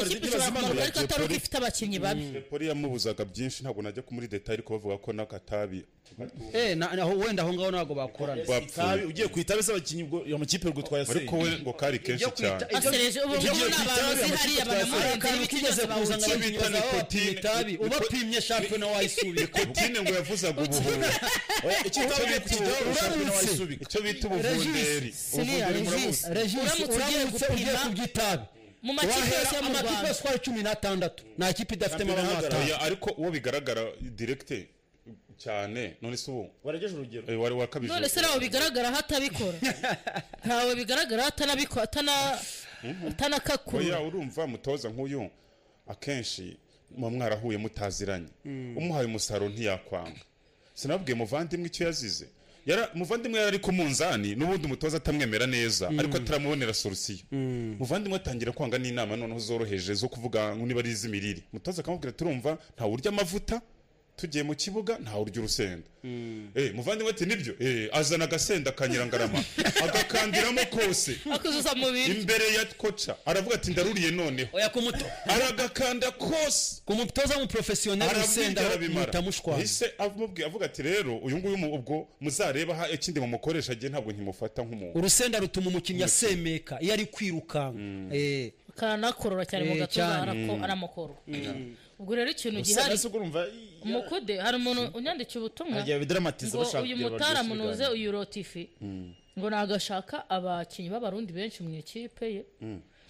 Ikipe ishobora kumanuka ariko atari uko ifite abakinnyi babi. Poli yamubuzaga byinshi, ntabwo najya muri detail, ariko bavuga ko n'akatabi Naho wenda aho ngaho ntabwo bakorana. Bapfuye. Ugiye ku itabi se abakinnyi, ubwo iyo makipe rwitwaye Ariko we ngo kari kenshi cyane. Asereje ubu ngubu ni abantu zihariya banamurenze Akantu n'ibiki kigeze byose kuza ngo bawukina. abakinnyi bazaba bapima itabi, ubapimye shampiyona wayisubika. Nikotine ngo yavuzaga ubuhuha. Icyo itabi ugiye kukijyaho, shampiyona wayisubika. Icyo bita ubuvunderi. Siniya, Ubuvunderi Regis. murabuzi. Regis, Uramutse ugiye uramutse ugiye gupima ku by'itabi, mu makipe wahera yose yo mu amakipe Rwanda. yose uko ari 16, nta kipe idafitemo Shampiyona abanywa ihagarara. itabi. Oya, ariko uwo bigaragara direct cyane, none se ubu Warageje urugero. Wari wakabije. None se ntawe bigaragara aho atabikora? Ntawe bigaragara aho atanabikora, atanakakurura? Oya, urumva mutoza nk'uyu akenshi muba mwarahuye mutaziranye, umuhaye umusaruro ntiyakwanga. Sinabwiye muvandimwe icyo yazize? Muvandimwe yari ari ku munzani n'ubundi umutoza atamwemera neza, ariko ataramubonera solution. Muvandimwe atangira kwanga n'inama noneho zoroheje zo kuvuga ngo niba ari iz'imirire, umutoza akamubwira, turumva ntawe urya amavuta tugiye mu kibuga, ntawe urya urusenda. Muvandimwe ati nibyo, azana agasenda ka Nyirangarama agakandiramo kose akuzuza mu biryo. Imbere ya koca aravuga ati ndaruriye noneho. Oya, ku muto Aragakanda kose. Ku mutoza w'umuprofesiyoneri, urusenda Arabwirya arabimara. mutamushwana. Yahise amubwira, avuga ati rero uyu nguyu ubwo muzareba ha ikindi mumukoresha, agiye ntabwo nkimufata nk'umuntu. Urusenda rutuma umukinnyi asemeka iyo ari kwirukanka. Karanakorora cyane mu gatuza. Cyane. Aramukoro. Ubwo rero ikintu gihari, Urusenda urumva umukude, hari umuntu unyandikiye ubutumwa hagiye bidaramatiza ngo bashaka uyu kugira mutaramu baryoshye nuze ibiganiro. uyu Rotifi ngo nagashaka abakinnyi b'Abarundi benshi mu ikipe ye,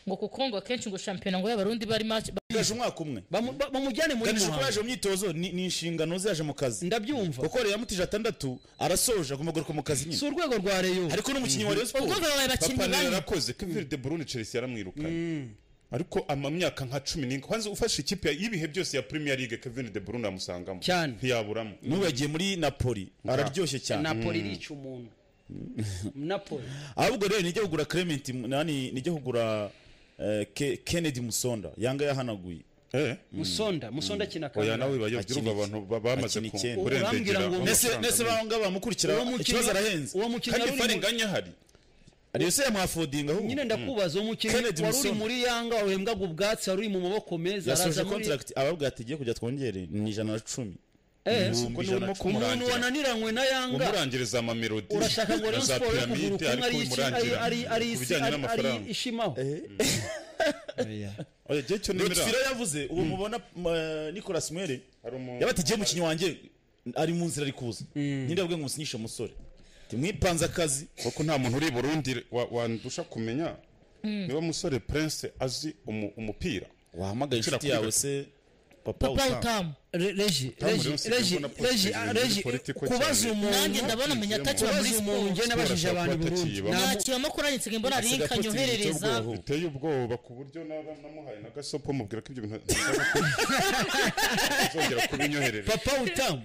ngo kuko ngo akenshi ngo shampiyona ngo y'Abarundi bari match. Gaje umwaka umwe. Bamujyane muri Ganisha uko Muhanga. yaje mu myitozo ni inshingano ze, yaje mu kazi. Ndabyumva. Kuko rero yamutije atandatu arasoje, agomba kugaruka mu kazi Si nyine. urwego rwa Rayon. Ariko n'umukinnyi wa Rayon Sports Ubwo babaye abakinnyi Papa bane. yarakoze. Kevin De Bruyne Chelsea yaramwirukanye, ariko ama myaka nka 10 kwanza ufashe ikipe y'ibihe byose ya Premier League, Kevin De Bruyne amusangamo. Cyane. Ntiyaburamo. N'ubu yagiye muri Napoli, araryoshye cyane. Napoli irica umuntu, Napoli. Ahubwo rero nijya kugura Clement nani, nijya kugura Kennedy Musonda Yanga yahanaguye. Musonda akina Oya, kangahe? nawe bayobye. Akina Urumva abantu bamaze akina icyenda. kurengera Urambwira ngo Nese amafaranga nese menshi. banga bamukurikira. Uwo mukinnyi Ikibazo arahenze. Uwo mukinnyi Kandi wari uri Faringanya ahari. Ariyo se yamwafodinga ahubwo. Nyine ndakubaza, uwo mukinnyi Kennedy wari uri Musonda. muri Yanga, wahembwaga ubwatsi, wari uri mu maboko meza, Yasoje araza muri contract, ababwira ati igiye kujya twongere ni 110. Kuko niwe urimo Umuntu kumurangira. wananiranywe na Yanga, Umurangiriza amamelodi urashaka ngo na Rayon za Sport yo kugura piramide, ukumwe ariko ari umurangira ari ku bijyanye ari n'amafaranga. ishimaho? Oya, igihe cyo nemera. Lotfira yavuze uwo mubona Nicolas Mwere Hari yabati igiye umukinnyi wanjye ari mu nzira ari kuza, ninde yabwiye ngo musinyishe umusore timwipanze akazi. Kuko nta muntu uri i Burundi wandusha kumenya niba musore Prince azi umupira. Wahamagaye Ukira inshuti kuri yawe se papa Papa Utamu. Utamu. Reji, Utamu Reji, rero nsigaye Reji, mbona post Reji, hejuru Reji, muri politiko kubaza cyane. umuntu Nanjye ndabona menya atakiba muri kubaza umuntu siporo. njye nabajije Siporo abantu i ashobora kuba Burundi. atakiyibamo. Nakibamo kuri nsigaye mbona Asiga link post ibintu anyoherereza. by'ubwoba. Biteye ubwoba ku buryo naba namuhaye na gasopo, mubwira ko ibyo bintu ntazongera kubinyoherereza. Papa Utamu,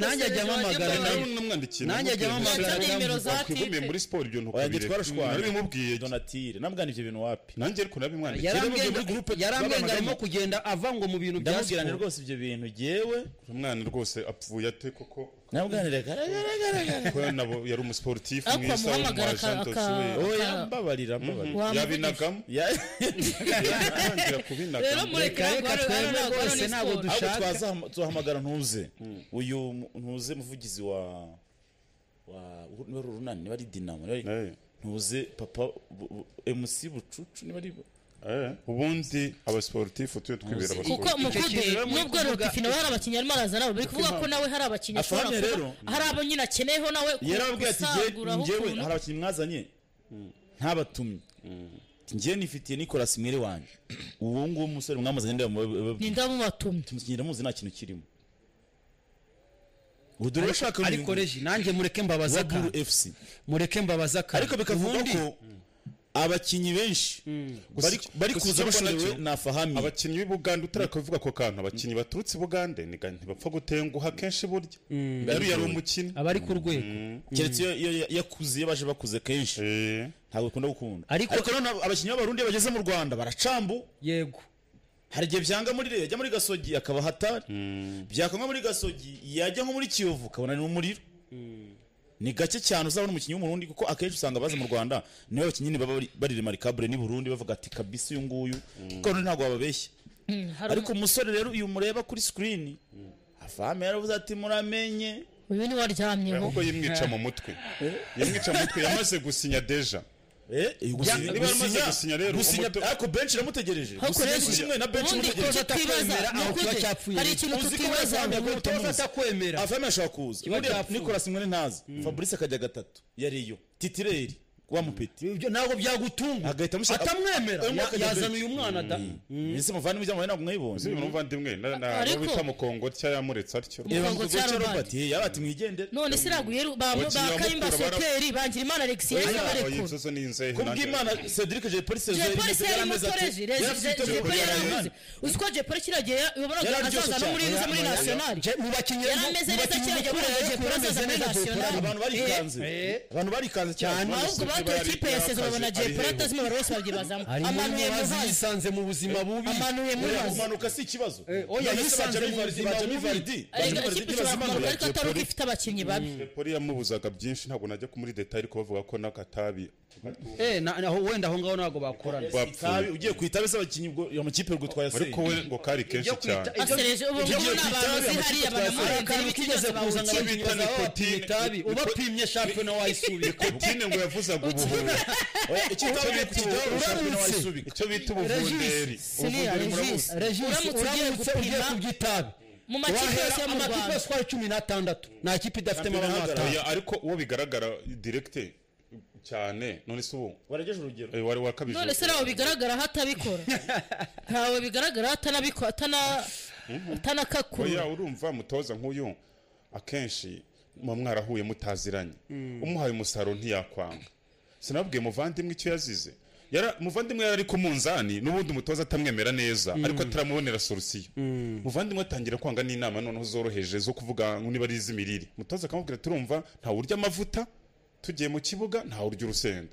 nanjye ajya ampamagara. Nawe namwandikiye. Nanjye ajya ampamagara. Nta nimero za Wakwigumiye tipe. muri siporo, ibyo Oya, njye ntukabireka. twarashwanye. Narabimubwiye. Donatire nabwana ibyo bintu wapi. Nanjye ariko nabimwandikiye. Yarambwiye muri groupe yarambwiye ngo arimo twabanagamo. kugenda ava ngo mu bintu bya Ndamubwira nti siporo. rwose ibyo bintu jyewe Umwana rwose apfuye ate koko? Nabwanire garagara. Ko nabo yari umusportif Ariko mwiza wamuhamagara w'umu agent Oya, mbabarira, mbabarira. Wamuvugisha. Yabinagamo. Yatangira kubinagamo. Rero mureke. Reka, reka, Ntabwo twebwe ntabwo rwose ni ntabwo siporo. Ahubwo dushaka. tuzahamagara ntuze uyu ntuze muvugizi wa niba ari Urunani, niba ari Dinamo, niba ari ntuze papa MC Bucucu, niba ari Ubundi abasportifu tujye twibera Kuko abasportifu. mukude Icyo kintu rero muri nubwo kuvuga- Rotifi nawe hari abakinnyi arimo araza, nabo biri kuvuga ko nawe hari abakinnyi ashobora Afande kuba rero. hari abo nyine akeneyeho nawe Yarababwiye ati gusaguraho njyewe ukuntu. hari abakinnyi mwazanye ntabatumye. Ati, njyewe nifitiye Nicolas Mwere wanjye, uwo nguwo musore mwamuzanye Ni ndamubatumye. Tumukinnyi ndamuzi, nta kintu kirimo. Ubu dore urashaka Ariko Reji, nanjye mureke mbabaza wa Buru akantu. FC. Mureke mbabaza akantu. Ariko bikavuga Ubundi- ko abakinnyi benshi bari Gusa kuza icyo mbona bashorewe cyo, na Fahami. Abakinnyi b'i Bugande, utarakavuga ako kantu, abakinnyi baturutse i Bugande ntibapfa gutenguha kenshi burya. Yari umukinnyi. Abari ku rwego. Keretse iyo yakuze, iyo baje bakuze kenshi ntabwo bikunda gukunda. Ariko noneho abakinnyi b'Abarundi iyo bageze mu Rwanda baracambu. Yego. Hari igihe byanga muri Reyo, yajya muri Gasogi akaba hatari, byakanywa muri Gasogi, yajya nko muri Kiyovu ukabona ni umuriro. Ni gake cyane uzabona umukinnyi w'Umurundi, kuko akenshi usanga baza mu Rwanda nibo abakinnyi baba bari remarkable ni Burundi, bavuga ati kabisa uyu nguyu, kuko ntabwo bababeshya. Ariko umusore rero uyu mureba kuri screen Afame yaravuze ati muramenye uyu ni waryamyeho, ahubwo yimwica mu mutwe, yimwica mu mutwe, yamaze gusinya deja. Gusinya rero ariko bench iramutegereje, gusinya na bench imutegereje. Hari ikintu tutibaza, umutoza atakwemera. Afame ashaka kuza Nicolas Mwene ntazi, Fabrice akajya gatatu yariyo titireri wa mupeti, ibyo ntabwo byagutunga atamwemera, yazana uyu mwana da ese muvandimwe cyangwa ntabwo mwibonye. Uzi muvandimwe na wita Mukongo cya yamuretse atyo Mukongo cya Robert yabati mwigendere. None siraguye ba Kayumba Soteri bangira Imana Alexis yari kubw'Imana Cedric Jay Polly yaramuze. Uzi ko Jay Polly kiragiye ubonaga azaza no muri muri national mu bakinnyi yarameze neza kiragiye Jay Polly azaza muri national. Abantu barikanze cyane. Ahubwo batoye ikipe ya saison babona Jay Polly atazima, bari bose babyibazamo. Amanuye muhazi yisanze mu buzima bubi, amanuye muhazi kumanuka si ikibazo. Oya yisanze mu buzima bubi, ikipe ishobora kumanuka ariko atari uko ifite abakinnyi babi. Jay Polly yamubuzaga byinshi, ntabwo najya muri detail, ariko bavuga ko n'akatabi wenda aho ngaho ntabwo bakorana. Itabi ugiye ku itabi abakinnyi ubwo iyo makipe rwitwaye se, ariko we ngo kari kenshi cyane. Asereje ubu ngubu n'abantu zihariya banamurenze ibigeze kuzana abakinnyi itabi ubapimye shampiyona wayisubika. Nikotine ngo yavuzaga ubuhuha, icyo bita ubuvunderi. Uramutse ugiye kubyitabi mu makipe yose yo mu Rwanda, amakipe yose 16 nta kipe idafitemo abanywa. Ariko uwo bigaragara direct cyane, none se ubu warageje urugero wari wakabije. None se nawe bigaragara hatabikora, ntawe bigaragara atanabikora atanakakura. Oya urumva mutoza nk'uyu akenshi muba mwarahuye mutaziranye, umuhaye umusaruro ntiyakwanga. Sinababwiye muvandimwe icyo yazize, muvandimwe yari ari ku munzani n'ubundi umutoza atamwemera neza, ariko ataramubonera solution. Muvandimwe atangira kwanga n'inama noneho zoroheje zo kuvuga ngo niba ari iz'imirire, umutoza akamubwira turumva nta urya amavuta tugiye mu kibuga, nta urya urusenda.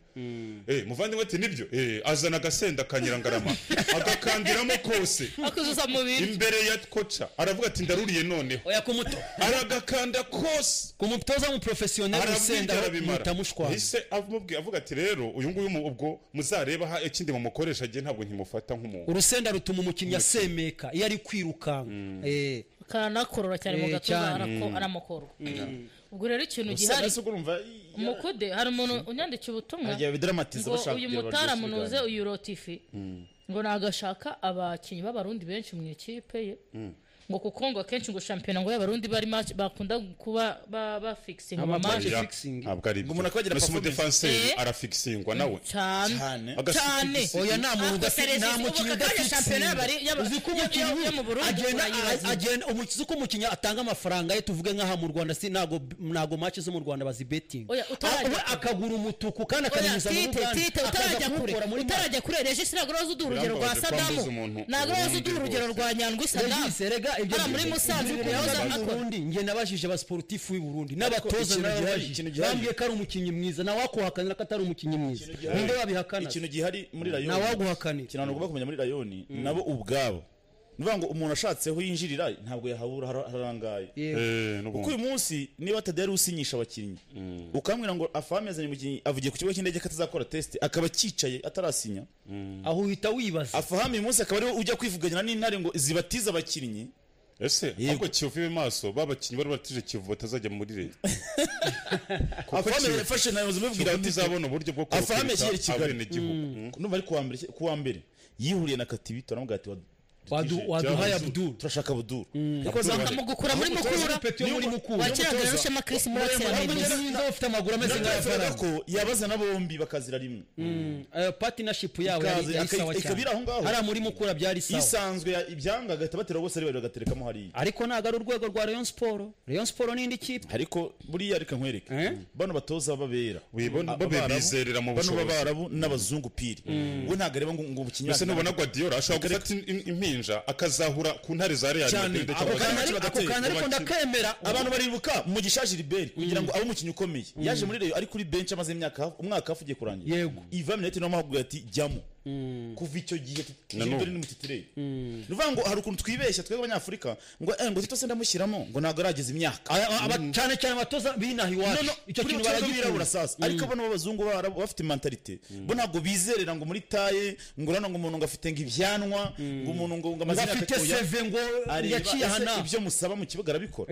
Muvandimwe ati nibyo, azana agasenda kanyirangarama agakandiramo kose akuzuza mubiri imbere ya koca, aravuga ati ndaruriye noneho. Oya kumuto aragakanda kose ku mutoza mu professionnel urusenda mutamushwana. Ise amubwiye avuga ati rero uyu nguyu ubwo muzareba ha ikindi mumukoresha agiye ntabwo nkimufata nk'umuntu. Urusenda rutuma umukinnyi asemeka iyo ari kwirukanka, karanakorora cyane mu gatuza aramukoro. Ubwo rero ikintu gihari mukude, hari umuntu unyandikiye ubutumwa ngo uyu mutaramu nuze uyu Rotifi ngo nagashaka abakinnyi b'Abarundi benshi mu ikipe ye, ngo kuko ngo akenshi ngo shampiyona ngo y'Abarundi bari match bakunda kuba ba fixing ama match fixing, ntabwo ari umuntu akagira performance defenseur arafixingwa nawe cyane cyane. Oya nta muntu udafite, nta mukinnyi udafite shampiyona uzi ko umukinnyi agenda agenda umukinnyi uko umukinnyi atanga amafaranga ye, tuvuge nkaha mu Rwanda si ntago match zo mu Rwanda bazibeting, we akagura umutuku kandi akanyuza mu Rwanda. Utarajya kure, utarajya kure Regis ntabwo uzi uduha urugero rwa Sadamu, ntabwo uzi uduha urugero rwa Nyandwi Sadamu ibyo muri Musanze mu Burundi. Nge nabajije aba sportif w'i Burundi n'abatoza nabajije, bambwiye ko ari umukinnyi mwiza, nawe wakuhakanira ko atari umukinnyi mwiza, ninde wabihakana? Ikintu gihari muri Rayoni, nawe waguhakanira ikintu ugomba kumenya muri Rayoni, nabo ubwabo nivuga ngo umuntu ashatseho yinjirira ntabwo yahabura, harangaye. Kuko uyu munsi niba Taderi usinyisha abakinnyi ukambwira ngo Afame yazanye umukinnyi avugiye ku kibuga cy'indege ko atazakora test akaba akicaye atarasinya, aho uhita wibaza. Afame uyu munsi akaba ariwe ujya kwivugana n'intare ngo zibatize abakinnyi. Ese ahubwo Kiyovu ibe maso, babakinnyi bari batije Kiyovu batazajya muri leta. Afame yafashe nayo mubwira ati izabona uburyo bwo kurokora abenegihugu. Numva ari kuwa mbere yihuriye na Katibito aramubwira ati waduhaye Abdul, turashaka Abdul, bakamugukura muri Mukura, wakiraga Rushema Chris muri Axel ufite amaguru ameze nka Faranga ko yabazana bombi bakazira rimwe. Partnership yabo yari sawa cyane hariya muri Mukura byari sawa, isanzwe ibyanga agahita batera bose ari babiri bagaterekamo hariya. Ariko ntabwo ari urwego rwa Rayon Sport, Rayon Sport ni indi kipe. Ariko buriya reka nkwereke bano batoza babera bizerera mu bushobozi, bano b'Abarabu n'abazungu piri, we ntabwo areba ngo ubukinnyi. Ese nubona Guardiola ashobora gufata impinja akazahura ku ntare za Real Madrid. Ako kantu ariko ndakemera. Abantu baribuka Mugisha Gilbert kugira ngo abe umukinnyi ukomeye, yaje muri Rayon ari kuri bench amaze imyaka umwaka hafi ugiye kurangira. Yego Ivan Minete nawe amahugura ati jyamo. Kuva icyo gihe Gilbert ni mutitireri. Nuvuga ngo hari ukuntu twibeshya twebwe abanyafurika ngo ngo Tito se ndamushyiramo ngo ntago arageza imyaka. Cyane cyane abatoza binaha iwacu icyo kintu baragikura sasa. Ariko bano b'abazungu bafite mentalite bo ntabwo bizerera ngo muri taye ngo urana ngo umuntu ngo afite ngo ibyanwa ngo umuntu ngo amazina afite CV ngo yaciye hana ibyo musaba mu kibuga arabikora.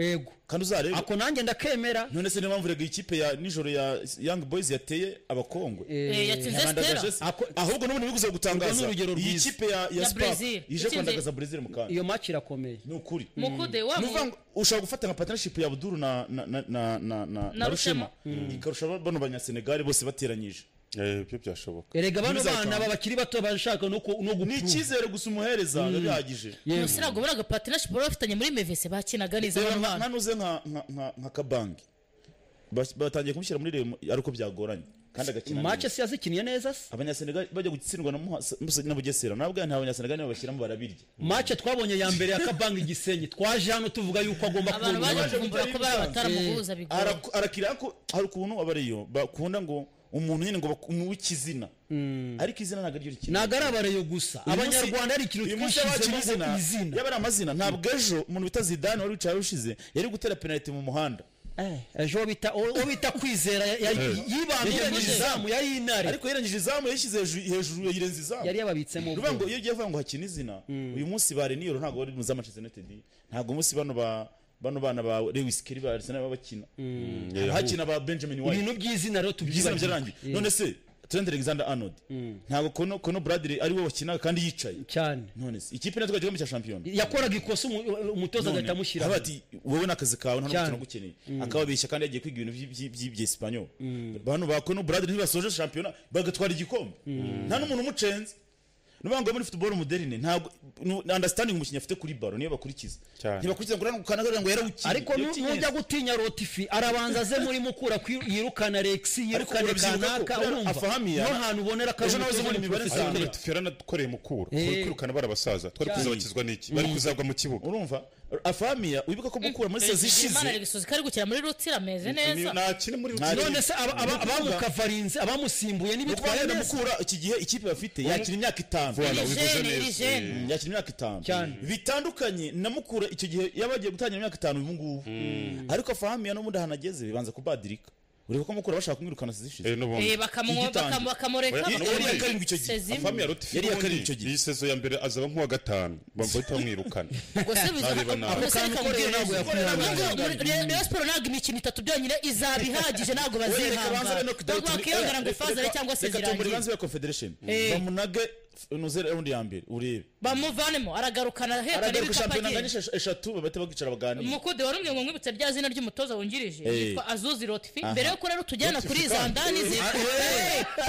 Kandi uzarebe ako nanjye ndakemera. None se niyo mpamvu rega ikipe ya nijoro ya Young Boys yateye abakongwe yatsinze Stella ahubwo n'ubundi biguze gutangaza iyi kipe ya Spark ije kwandagaza Brazil mu kanya. Iyo match irakomeye ni ukuri. Mukude wa ushobora gufata nka partnership ya Abdul na na na na na Rushema ikarusha bano banya Senegal bose bateranyije. Ibyo byashoboka. Erega bano bana babakiri bato bashaka no gupfa. Ni icyizere gusa umuhereza bihagije. Musira ngo buraga partnership bafitanye muri MVC bakinaga neza bano bana. Nanuze nka Kabangi batangiye kumushyira muri Remo ariko byagoranye kandi agakina. Match se yazikiniye neza se? Abanyasenegal bajya gutsindwa na Bugesera nabwo nta abanyasenegal nibo bashyiramo barabirya. Match twabonye ya mbere ya Kabangi Gisenyi twaje hano tuvuga yuko agomba kubona. Abantu baje kuvuga ko barabataramuhuza bigora. Arakira ko hari ukuntu abariyo bakunda ngo umuntu nyine ngo w'ikizina ariko izina ntabwo ari ryo ntabwo ari abareyo gusa abanyarwanda ari ikintu twishizemo izina yaba ari amazina ntabwo ejo umuntu bita Zidane wari wicaye ushize yari gutera penalty mu muhanda ejo bita uwo bita kwizera yibambye mu izamu yari intare ariko yarangije izamu yashyize hejuru yirenza izamu yari yababitsemo ubwo ngo iyo ugiye kuvuga ngo hakina izina uyu munsi ba Reniyoro ntabwo bari mu za Manchester United ntabwo umunsi bano bana ba Lewis Kelly ba Arsenal babakina hakina ba Benjamin White ibintu by'izina rero tubyibagiranye none se Trent Alexander-Arnold ntabwo Kono Bradley ari we wakinaga kandi yicaye cyane none se ikipe natwe igikombe cya shampiyona yakoraga ikosa umutoza agahita amushyira ati wowe nakazi kawe nta n'umukino gukeneye akababeshya kandi yagiye kwiga ibintu by'Espanyol bano ba Kono Bradley ntibasoje shampiyona bagatwara igikombe nta n'umuntu umucenze nubango muri football moderne ntabwo understanding umukinnyi afite kuri baro niyo bakurikiza ntibakurikiza ngo kanagara ngo yarawukiye ariko nujya gutinya Rotifi arabanza aze muri mukura yirukana Rex yirukana Kanaka urumva no hantu ubonera ko ejo muri mibare Rotifi yaranakoreye mukura kwirukana barabasaza twari kuzabakizwa n'iki bari kuzagwa mu kibuga urumva Afamia wibuka ko mukura muri sezi ishize Imana rigisozi kari gukira muri Rutsira ameze neza nakine muri Rutsira none se abamukavarinze abamusimbuye nibitwaye neza mukura iki gihe ikipe bafite yakira imyaka 5 yakira imyaka 5 bitandukanye na mukura icyo gihe yabagiye gutangira imyaka 5 ubu ngubu ariko Afamia no mundi ahanageze bibanza kubadirika ureba ko mukura bashaka kumwirukana sezishize bakamureka yari karindwi icyo gihe Afamia Rotifi yari karindwi icyo gihe iyi sezo ya mbere azaba nk'uwa gatanu bahita bamwirukana Rayon Sports ntabwo imikino itatu byonyine izaba ihagije ntabwo bazihangana ntabwo bakiyongera ngo fazare cyangwa se zirangiye reka ya Confederation bamunage nuzere round ya mbere urebe bamuvanemo aragarukana heka n'ibikapu shampiyona eshatu babate bakicara baganira Mukude warumye ngo nkwibutse rya zina ry'umutoza wungirije yitwa Azuzi Lotfi mbere yo rero tujyana kuri za ndani ze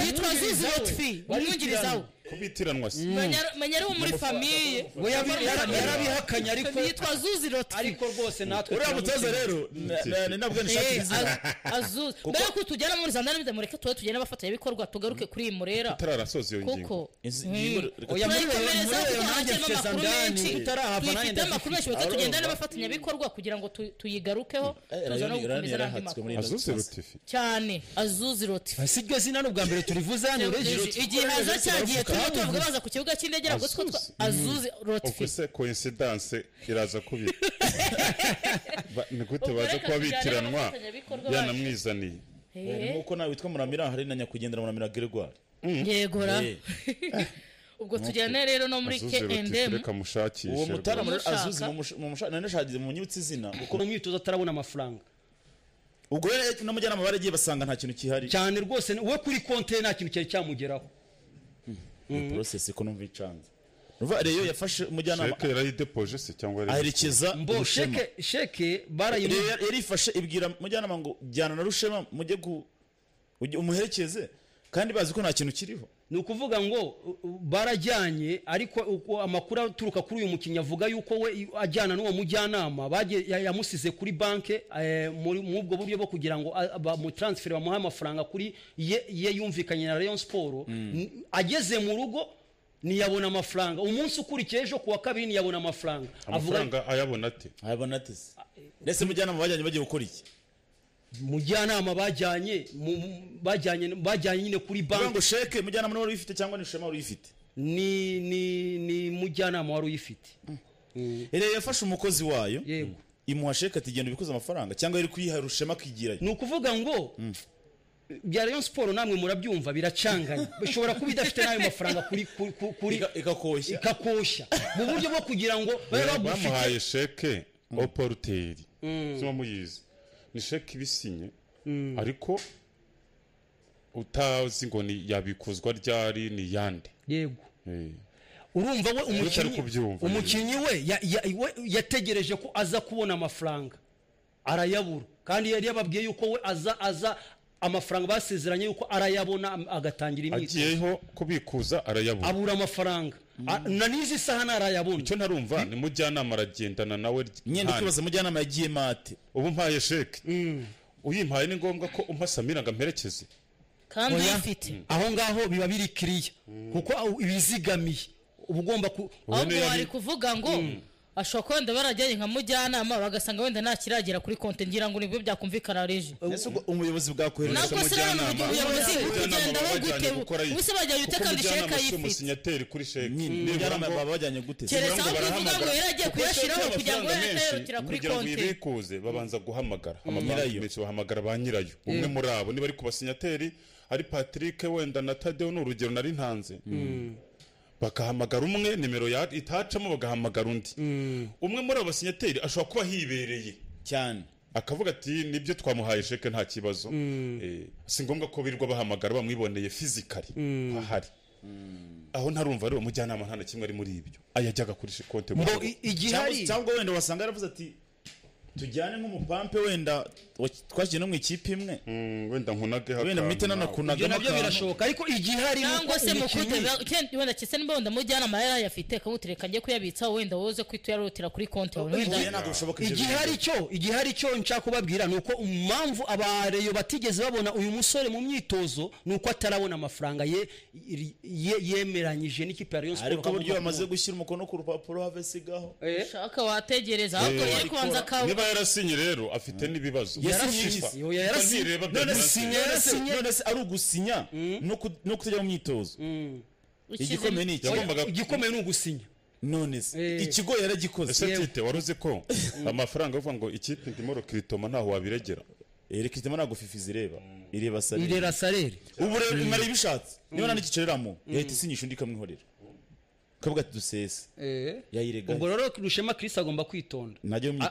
yitwa Azuzi Lotfi umwungirizaho kubitiranwa se menya ari muri famille we yarabihakanye ariko yitwa Azuzi Lotfi ariko rwose natwe uriya mutoza rero ni nabwo nishaka izina Azuzi mbere yo tujyana muri za ndani mureke tuwe tujyana abafatanyabikorwa tugaruke kuri iyi murera tutararasoza iyo ngingo oya muri tuyifite amakuru menshi bake tugenda n'abafatanyabikorwa kugira ngo tuyigarukeho tuza no gukomeza n'andi makuru Azuzi Lotfi cyane Azuzi Lotfi si iryo zina n'ubwa mbere turivuze hano igihe haza cyagiye turimo tuvuga baza ku kibuga cy'indege ntabwo two Azuzi Lotfi ubwo se coincidence iraza kubira ni gute baza kuba bitiranwa yanamwizaniye nkuko nawe witwa Muramira hari na nyakwigendera Muramira Gregoire yegora ubwo tujyane rero no muri K&M reka mushakishe uwo mutara muri Azuzi mu mu nyibutse izina kuko umwitozo atarabona amafaranga ubwo rero n'umujyanama baragiye basanga nta kintu kihari cyane rwose we kuri konte nta kintu cyari cyamugeraho process ko numva icanze Ruva reyo yafashe umujyanama sheke yarayidepoje se cyangwa aherekeza mbo sheke barayimu yarifashe ibwira umujyanama ngo jyana na Rushema mujye umuherekeze kandi bazi ko nta kintu kiriho ni ukuvuga ngo barajyanye ariko uko amakuru aturuka kuri uyu mukinnyi avuga yuko we ajyana n'uwo mujyanama yamusize kuri banke muri ubwo buryo bwo kugira ngo bamutransfere bamuhe amafaranga kuri ye yumvikanye na Rayon Sports ageze mu rugo ntiyabona amafaranga umunsi ukurikiye ejo kuwa kabiri ntiyabona amafaranga amafaranga ayabona ate ayabona ate se ndetse mujyanama bajyanye bagiye gukora iki mujyanama bajyanye bajyanye nyine kuri banki ngo sheke mujyanama niwe uyifite cyangwa ni Shema uyifite Ni mujyanama wari uyifite. Rero yafashe umukozi wayo imuha sheke ati genda ubikuze amafaranga, cyangwa yari kuyiha Rushema akigirayo. Ni ukuvuga ngo bya Rayon Sport namwe murabyumva biracanganye, bishobora kuba idafite n'ayo mafaranga kuri ikakoshya mu buryo bwo kugira ngo bamuhaye sheke oporuteri sima muyizi ni sheke ibisinye, ariko utazi ngo ni yabikuzwa ryari ni yande. Yego. Urumva we umukinyi we yategereje ko aza kubona amafaranga arayabura, kandi yari yababwiye yuko we aza amafaranga basezeranye yuko arayabona agatangira imyitozo, agiyeho kubikuza arayabura, abura amafaranga na nizi saha narayabona. Icyo ntarumva ni mujyanama aragendana nawe nyine kwibaza mujyanama yagiye mate ubu mpaye sheke uyimpaye ni ngombwa ko umpa Samira ngo amperekeze kandi uyifite aho ngaho biba biri kiriya kuko ibizigamiye ubugomba ku ahubwo wari kuvuga ngo ashobora wenda barajyanye nka mujyanama bagasanga wenda nta kiragera kuri konti, ngira ngo nibwo byakumvikana reje. Ese umuyobozi bwakohereza mujyanama ubuyobozi bukugendaho gute ubuse bajyanye ute kandi sheke ayifite umusinyateri kuri sheke mujyanama baba bajyanye gute? Keretse aho kuvuga ngo yaragiye kuyashiraho kugira ngo yatayarutira kuri konti ibikuze babanza guhamagara amabanki menshi bahamagara ba nyirayo umwe muri abo niba ari ku basinyateri ari Patrick wenda na Tadeo ni urugero nari ntanze, bakahamagara umwe nimero ya itacamo bagahamagara undi. Umwe muri abo basinyateri ashobora kuba hibereye cyane akavuga ati nibyo twamuhaye sheke nta kibazo, si ngombwa ko birirwa bahamagara bamwiboneye physically ahari. Aho ntarumva ari umujyanama nta na kimwe ari muri ibyo ayajyaga kuri konti cyangwa wenda wasanga yaravuze ati tujyane nk'umupampe wenda twakiye no mu ikipe imwe wenda nkunage wenda mite nanakunaga nabyo birashoboka, ariko igihari cyangwa se mukute wenda kese nimba wenda mujyanama yari ayafite akamutereka njye kuyabitsa wenda woze kwituyarotira kuri konti yawe wenda igihari cyo nshaka kubabwira nuko impamvu abareyo batigeze babona uyu musore mu myitozo nuko atarabona amafaranga ye yemeranyije n'ikipe ya Rayon Sport, ariko buryo bamaze gushyira umukono ku rupapuro have sigaho shaka wategereza ahubwo yari kubanza ka niba yarasinye rero afite n'ibibazo. None se ari ugusinya no kutajya mu myitozo, igikomeye ni iki? Igikomeye ni ugusinya. None se ikigo yaragikoze. Ese Tite waruzi ko amafaranga uvuga ngo ikipe ndimo recruitment ntaho wabiregera? Recruitment ntabwo FIFA izireba, ireba salere, ireba salere. Ubu rero mwari bishatse niba nta n'igicereramo yahita isinyisha undi ikamwihorera kavuga ati dusese yayirega. Ubwo rero Rushema Chris agomba kwitonda.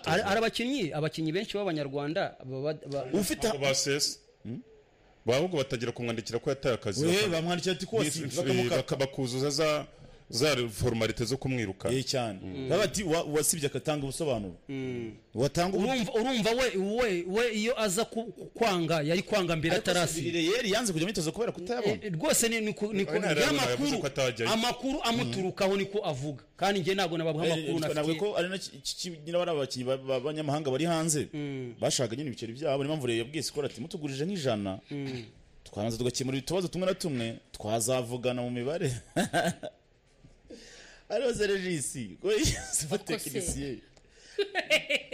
Ari abakinyi benshi b'abanyarwanda ufite basese bahubwo batagira kumwandikira ko yataye akazi, bamwandikira ati ko bakabakuzuza za formalite zo kumwiruka cyane, baba ati wasibye akatanga ubusobanuro watanga. Urumva we iyo aza kwanga yari kwanga mbere atarasi yari yanze kujya myitozo kubera kutayabona rwose ni amakuru amuturukaho niko avuga, kandi nge ntago nababwa amakuru nafite nabwo ko ari nyina bari abakinyi b'abanyamahanga bari hanze bashaka nyine ibiceri byabo, niyo mpamvu yabwiye Skol ati mutugurije nk'ijana twabanza tugakemura utubazo tumwe na tumwe twazavugana mu mibare. Ariho Regis ko technicien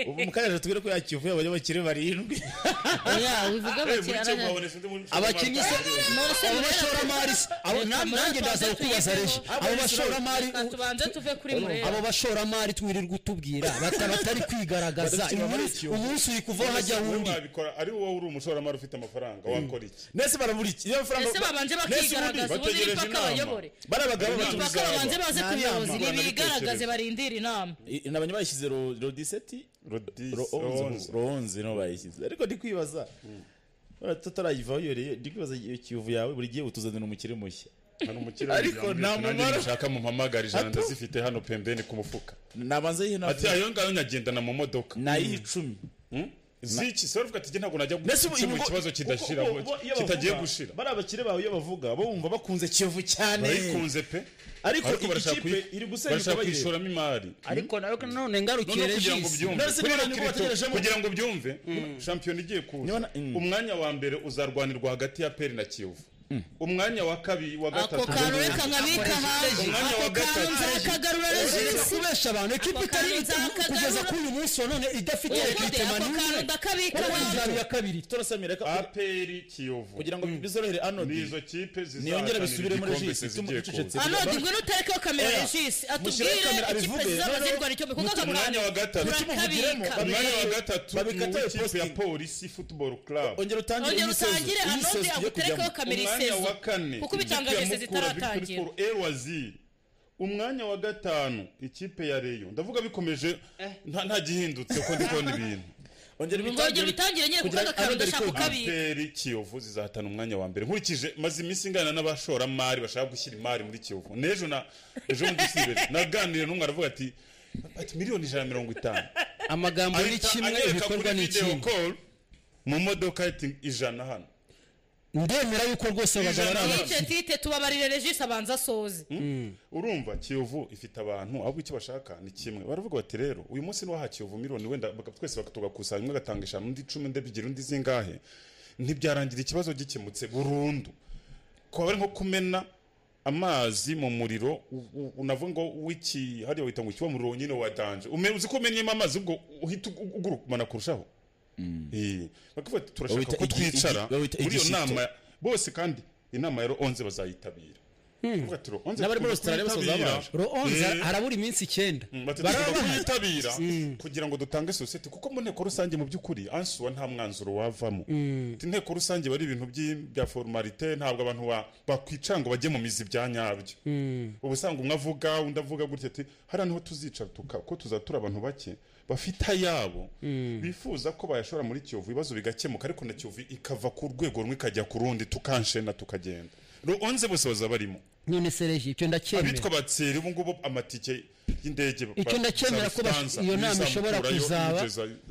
ubu mukaje tubwire ko yakivuye abanyabakire barindwi. Oya wivuga bakire abakinyi se abo bashoramari abo nanjye ndaza kukubaza Regis, abo bashoramari tubanze tuve kuri murera, abo bashoramari twirirwa utubwira batari kwigaragaza umunsi uri kuva hajya wundi wabikora ari wowe uri umushoramari ufite amafaranga wakora iki? Nese barabura iki? Iyo amafaranga ese babanje bakigaragaza ubundi nipaka bayobore barabagabo babanze baze kuyobozi nibigaragaze barindira inama. Nabanye bayishyize ro 17 ro 11 no bayishyize, ariko ndi kwibaza tutarayivaho yoreye ndi kwibaza iyo Kiyovu yawe buri gihe utuzanira umukire mushya ariko nta mumaro nshaka mumpamagara ijana ndazifite hano pembeni ku mufuka nabanza yihe ati ayo ngayo nyagendana mu modoka nayihe 10 ziki se uvuga ati ntabwo najya gukemura ikibazo kidashira kitagiye gushira. Bari abakire bawe iyo bavuga bo bumva bakunze Kiyovu cyane bayikunze pe, ariko ikipe iri gusenyuka bayishoramo imari, ariko nayo none ngarukiye Regis kugira ngo byumve shampiyona igiye kuza umwanya wa mbere uzarwanirwa hagati ya PL na Kiyovu. Umwanya wa kabiri wa gatatu. Ako kantu reka nkabika hanze. Ako kantu nzakagarura Regis. Kubesha abantu ekipe itari kugeza kuri uyu munsi wa none idafite recruitment. Ako kantu ndakabika hanze. Ya kabiri turasamira reka APR Kiyovu kugira ngo bizorohere Anodi. Nizo kipe zizahatanira. Niyongera bisubire muri Regis tumutse. Anodi ngwino uterekeho kamera Regis atubwire ikipe zizaba zirwana icyo kuko aka umwanya wa gatatu umwanya wa gatatu ikipe ya Polisi Football Club. Ongera utangire Anodi aguterekeho kamera umwanya wa kane kuko bitangaje se zitaratangira. Elwazir. Umwanya wa gatanu ikipe ya Rayon. Ndavuga bikomeje nta gihindutse ko ndi kubona ibintu. Ongera bitangire nyine kuko aka kantu ndashaka kukabika. APR Kiyovu zizahatana umwanya wa mbere. Nkurikije maze iminsi ingana n'abashoramari bashaka gushyira imari muri Kiyovu. N'ejo na ejo bundi sibere naganiriye n'umwe aravuga ati miliyoni 150. Amagambo ni kimwe ibikorwa ni ikindi. Mu modoka ati 100 hano. Ndemera yuko rwose abagabo ari abakire. Tite tubabarire Regis abanza asoze. Urumva Kiyovu ifite abantu ahubwo icyo bashaka ni kimwe. Baravuga bati rero uyu munsi ni waha Kiyovu miliyoni wenda twese tugakusanya umwe agatanga 5 undi 10 undi 2 undi zingahe. Ntibyarangira ikibazo gikemutse burundu. Ko bari nko kumena amazi mu muriro unavuga ngo wiki hariya wita ngo kiwa muriro nyine wa danger. Uzi ko umenyemo amazi ubwo uhita ugurumana kurushaho. Bakavuga turashaka ko twicara muri iyo nama bose kandi inama ya Ro11 bazayitabira. N'abari muri Australia bose bazabaje. Ro11 harabura iminsi 9. Barayitabira kugira ngo dutange societe kuko mu nteko rusange mu by'ukuri ansuwa nta mwanzuro wavamo. Inteko rusange bari ibintu bya formalite ntabwo abantu bakwica ngo bajye mu mizi bya nyabyo. Ubu usanga umwe avuga undi avuga gutya ati hariya niho tuzicara ko tuzatura abantu bake bafite ayabo bifuza ko bayashora muri Kiyovu ibibazo bigakemuka ariko na Kiyovu ikava ku rwego rumwe ikajya ku rundi tukanshena tukagenda. Ro11 bose bazabarimo. None sereje icyo ndacyemera. Abitwa batseri ubu ngubu amatike y'indege icyo ndacyemera ko iyo nama ishobora kuzaba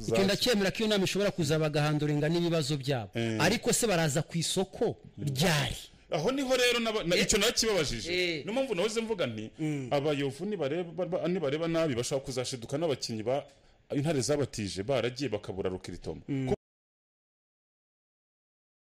icyo ndacyemera ko iyo nama ishobora kuzaba gahanduringa n'ibibazo byabo ariko se baraza ku isoko ryari. Aho niho rero icyo nakibabajije. Niyo mpamvu nahoze mvuga nti abayovu nibareba nabi bashobora kuzashiduka n'abakinnyi ba intare zabatije baragiye bakabura rukiritoma.